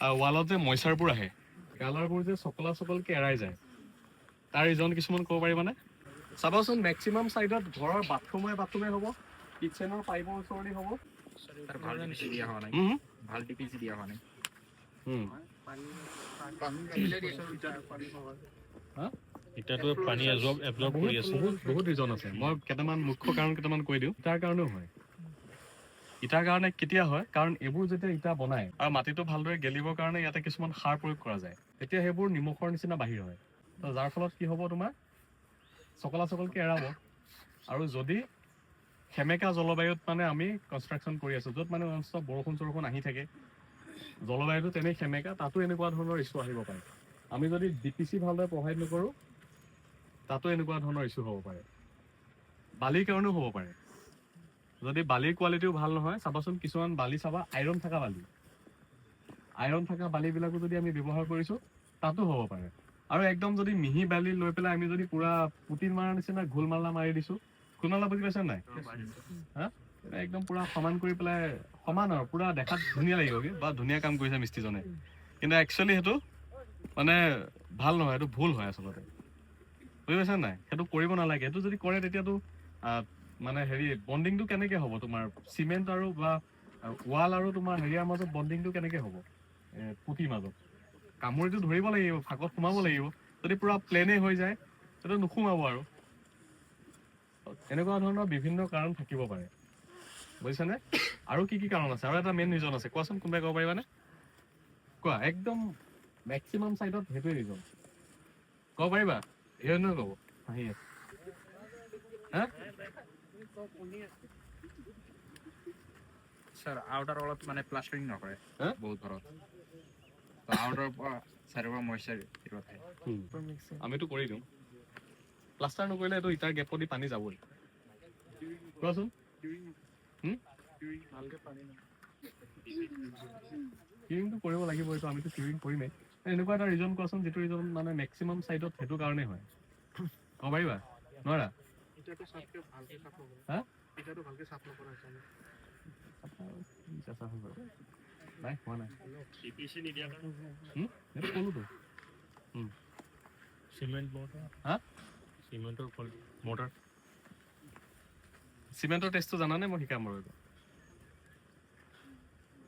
ৱালত যে মইচাৰবোৰ আহে, কালাৰবোৰ যে চকলা চকলকে এৰাই যায়, তাৰ ৰিজন কিছুমান ক'ব পাৰিবানে? চাবাচোন, মেক্সিমাম চাইডত ঘৰৰ বাথৰুমে বাথৰুমে হ'ব, কিটচেনৰ পাইপৰ ওচৰতে হ'ব। তাৰ ভাল ডিপিচি দিয়া হোৱা নাই। হুম। ভাল ডিপিচি দিয়া হোৱা নাই। এতিয়াতো পানী এবজৰ্ব কৰি আছে। বহুত বহুত ৰিজন আছে। মই কেইটামান মুখ্য কাৰণ কেইটামান কৈ দিওঁ। ইটাৰ কাৰণেও হয়। ইটাৰ কাৰণে কেতিয়া হয়? কাৰণ এইবোৰ যেতিয়া ইটা বনায় আৰু মাটিটো ভালদৰে গেলিবৰ কাৰণে ইয়াতে কিছুমান সাৰ প্ৰয়োগ কৰা যায়, তেতিয়া সেইবোৰ নিমখৰ নিচিনা বাহিৰ হয়। তো যাৰ ফলত কি হ'ব? তোমাৰ চকলা চকলকে এৰাব। আৰু যদি সেমেকা জলবায়ুত মানে আমি কনষ্ট্ৰাকশ্যন কৰি আছো, য'ত মানে ননষ্টপ বৰষুণ চৰষুণ আহি থাকে, জলবায়ুটো তেনেই সেমেকা, তাতো এনেকুৱা ধৰণৰ ইছ্যু আহিব পাৰে। আমি যদি ডিপিচি ভালদৰে প্ৰভাইড নকৰোঁ, তাতো এনেকুৱা ধৰণৰ ইছ্যু হ'ব পাৰে। বালিৰ কাৰণেও হ'ব পাৰে, যদি বালিৰ কোৱালিটিও ভাল নহয়। চাবাচোন, কিছুমান বালি চাবা, আইৰণ থকা বালি, আইৰণ থকা বালিবিলাকো যদি আমি ব্যৱহাৰ কৰিছোঁ, তাতো হ'ব পাৰে। আৰু একদম যদি মিহি বালি লৈ পেলাই আমি যদি পুৰা পুটিন মাৰাৰ নিচিনা ঘোল মালা মাৰি দিছোঁ, ঘোল মালা বুজি পাইছা নাই? হা, একদম পুৰা সমান কৰি পেলাই, সমান আৰু পুৰা দেখাত ধুনীয়া লাগিব কি বা ধুনীয়া কাম কৰিছে মিস্ত্ৰীজনে, কিন্তু একচুৱেলি সেইটো মানে ভাল নহয়, সেইটো ভুল হয় আচলতে। বুজি পাইছা নাই? সেইটো কৰিব নালাগে। সেইটো যদি কৰে, তেতিয়াতো মানে হেৰি বণ্ডিংটো কেনেকে হ'ব? তোমাৰ চিমেণ্ট আৰু বা ৱাল আৰু তোমাৰ হেৰিয়াৰ মাজত বণ্ডিংটো কেনেকে হ'ব? পুটিৰ মাজত কামুৰিটো ধৰিব লাগিব, ফাকত সোমাব লাগিব। যদি পুৰা প্লেনে হৈ যায়, তেতিয়া নোসোমাব। আৰু এনেকুৱা ধৰণৰ বিভিন্ন কাৰণ থাকিব পাৰে, বুজিছানে? আৰু কি কি কাৰণ আছে? আৰু এটা মেইন ৰিজন আছে, কোৱাচোন, কোনোবাই ক'ব পাৰিবানে? কোৱা। একদম মেক্সিমাম চাইডত সেইটোৱে ৰিজন। ক'ব পাৰিবা? হিৰণ্য ক'ব, হাঁহি আছে। হা? স্যাৰ, আউটাৰ ৱালত মানে প্লাষ্টাৰিং নকৰে। হা? বহুত ঘৰত আউটাৰ পৰা চাইডৰ পৰা মইশ্চাৰ কিবা থাকে। আমিতো কৰি দিওঁ। প্লাষ্টাৰ নকৰিলে এইটো ইটাৰ গেপত দি পানী যাবই। কোৱাচোন। কিউৰিংটো কৰিব লাগিব, এইটো আমিতো কিউৰিং কৰিমেই। এনেকুৱা এটা ৰিজন কোৱাচোন, যিটো ৰিজন মানে মেক্সিমাম চাইডত সেইটো কাৰণেই হয়। ক'ব পাৰিবা? নোৱাৰা? হা? চেঁচা হৈ গ'ল। নাই হোৱা নাই। সেইটো ক'লোতো। Cement mortar. হা? চিমেণ্টৰ মৰ্টাৰ। চিমেণ্টৰ টেষ্টটো জানানে? মই শিকাম বাৰু এইটো।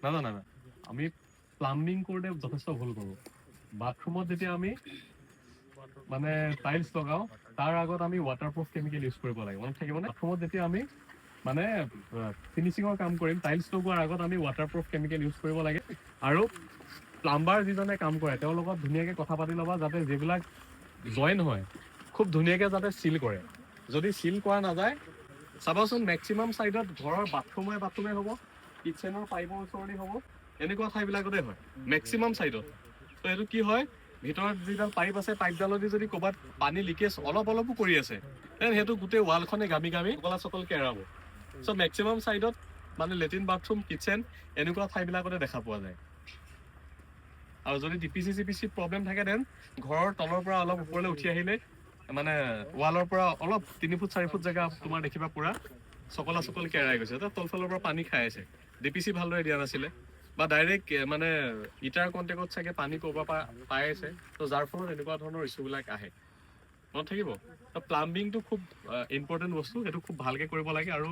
নাজানা না? আমি প্লাম্বিং কৰোঁতে যথেষ্ট ভুল কৰোঁ। বাথৰুমত যেতিয়া আমি মানে টাইলছ লগাওঁ, তাৰ আগত আমি ৱাটাৰপ্ৰুফ কেমিকেল ইউজ কৰিব লাগে, মনত থাকিবনে? বাথৰুমত যেতিয়া আমি মানে ফিনিচিঙৰ কাম কৰিম, টাইলছ লগোৱাৰ আগত আমি ৱাটাৰপ্ৰুফ কেমিকেল ইউজ কৰিব লাগে। আৰু প্লাম্বাৰ যিজনে কাম কৰে, তেওঁৰ লগত ধুনীয়াকৈ কথা পাতি ল'বা, যাতে যিবিলাক জইন হয়, খুব ধুনীয়াকৈ যাতে চিল কৰে। যদি চিল কৰা নাযায়, চাবাচোন, মেক্সিমাম চাইডত ঘৰৰ বাথৰুমে বাথৰুমে হ'ব, কিটচেনৰ পাইপৰ ওচৰতে হ'ব, এনেকুৱা ঠাইবিলাকতে হয় মেক্সিমাম চাইডত। তো এইটো কি হয়, ভিতৰত যিডাল পাইপ আছে, পাইপডালেদি যদি ক'ৰবাত পানী লিকেজ অলপ অলপো কৰি আছে, then সেইটো গোটেই ৱালখনে গামি গামি চকলা চকলকে এৰাব। চ' মেক্সিমাম চাইডত মানে লেট্ৰিন, বাথৰুম, কিটচেন এনেকুৱা ঠাইবিলাকতে দেখা পোৱা যায়। আৰু যদি ডিপিচি চিপিচি প্ৰব্লেম থাকে, then ঘৰৰ তলৰ পৰা অলপ ওপৰলৈ উঠি আহিলে, মানে ৱালৰ পৰা অলপ 3 ফুট 4 ফুট জেগা তোমাৰ দেখিবা পুৰা চকলা চকলকে এৰাই গৈছে। তাত তলফালৰ পৰা পানী খাই আছে। ডিপিচি ভালদৰে দিয়া নাছিলে বা ডাইৰেক্ট মানে ইটাৰ কণ্টেক্টত চাগে পানী ক'ৰবাৰ পৰা পাই আছে। ত' যাৰ ফলত এনেকুৱা ধৰণৰ ইছ্যুবিলাক আহে, মনত থাকিব। ত' প্লাম্বিংটো খুব ইম্পৰ্টেণ্ট বস্তু, সেইটো খুব ভালকে কৰিব লাগে। আৰু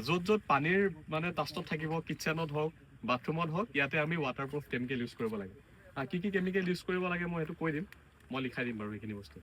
য'ত য'ত পানীৰ মানে টাচত থাকিব, কিটচেনত হওক, বাথৰুমত হওক, ইয়াতে আমি ৱাটাৰপ্ৰুফ কেমিকেল ইউজ কৰিব লাগে। কি কি কেমিকেল ইউজ কৰিব লাগে, মই সেইটো কৈ দিম, মই লিখাই দিম বাৰু সেইখিনি বস্তু।